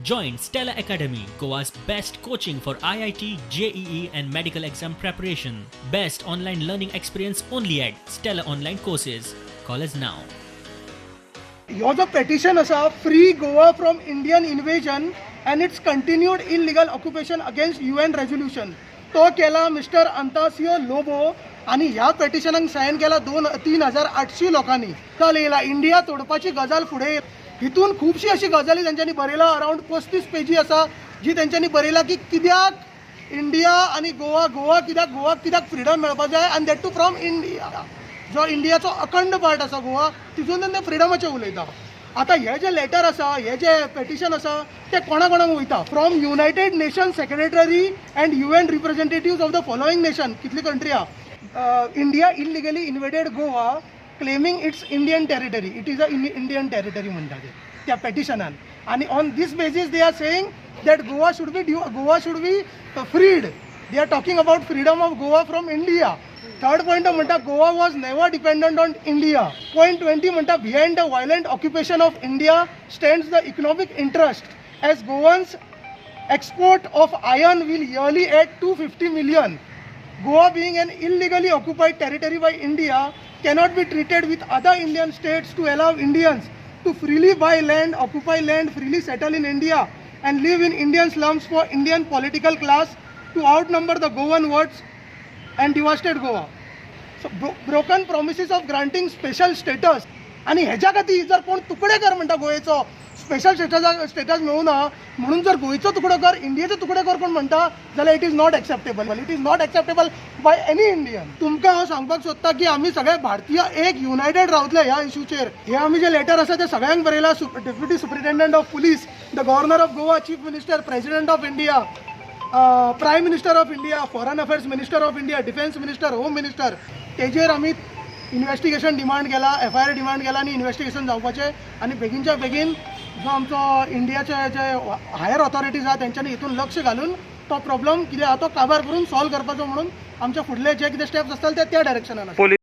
Join Stella Academy, Goa's best coaching for IIT, JEE, and medical exam preparation. Best online learning experience only at Stella Online Courses. Call us now. हो जो petition आसा, "Free Goa from Indian invasion and its continued illegal occupation against UN resolution", तो केला mister अंतासियो Lobo आनी ह्या पेटिशनाक sign केला 3,800 लोकांनी. काल येयला इंडिया तोडपाची गजाल फुडें. हितून खुबशी अशी गजाली तेंच्यांनी बरयला. अरावंड 35 पेजी आसा जी तेंच्यांनी बरयला की कित्याक इंडिया आनी गोवा, गोवा कित्याक, गोवाक कित्याक फ्रिडम मेळपा जाय आनी that to from India. जो इंडियाचो अखंड पार्ट आसा गोवा, तितून ते फ्रिडमाचें उलयता. आतां हे जे लेटर आसा, हे जे पेटिशन आसा, ते कोणा कोणाक वयता? From United Nation Secretary and UN representative of the following nation. कितली कंट्री आहा? India illegally invaded Goa, claiming its Indian territory. It is a Indian territory म्हणटा ते त्या पेटिशनान. आनी on this basis they are saying that Goa should be freed. They are talking about freedom of Goa from India. Third point म्हणटा, Goa was never dependent on India. Point 20 म्हणटा, behind the violent occupation of India stands the economic interest, as Goans export of iron will yearly add 250 million. Goa, being an illegally occupied territory by India, cannot be treated with other Indian states to allow Indians to freely buy land, occupy land, freely settle in India and live in Indian slums, for Indian political class to outnumber the Goan votes and devastate Goa. So broken promises of granting special status. आणि हेज्या खातीर जर कोण तुकडे कर म्हणटा, गोंयचो special status मेळूना म्हणून जर गोंयचो तुकडो कर, इंडियेचो तुकडे कर कोण म्हणटा जाल्यार it is not acceptable. It is not acceptable by any Indian. तुमकां हांव सांगपाक सोदता की आमी सगळे भारतीय एक युनायटेड रावतले ह्या इशूचेर. हे आमी जे लेटर आसा ते सगळ्यांक बरयला: Deputy Superintendent of Police, the Governor of Goa, Chief Minister, President of India, Prime Minister of India, Foreign Affairs Minister of India, Defence Minister, Home Minister. तेजेर आमी इन्वेस्टिगेशन डिमांड केला, एफआयआर डिमांड केला आनी investigation जावपाचें आनी बेगीनच्या बेगीन जो आमचो इंडियाचे जे हायर ऑथॉरिटीज आहा तेंच्यांनी हितून लक्ष घालून तो प्रॉब्लम कितें आहा तो काबार करून सॉल्व करपाचो म्हणून आमच्या फुडले जे कितें स्टेप्स आसतले ते त्या डायरेक्शनान आसा. पोलीस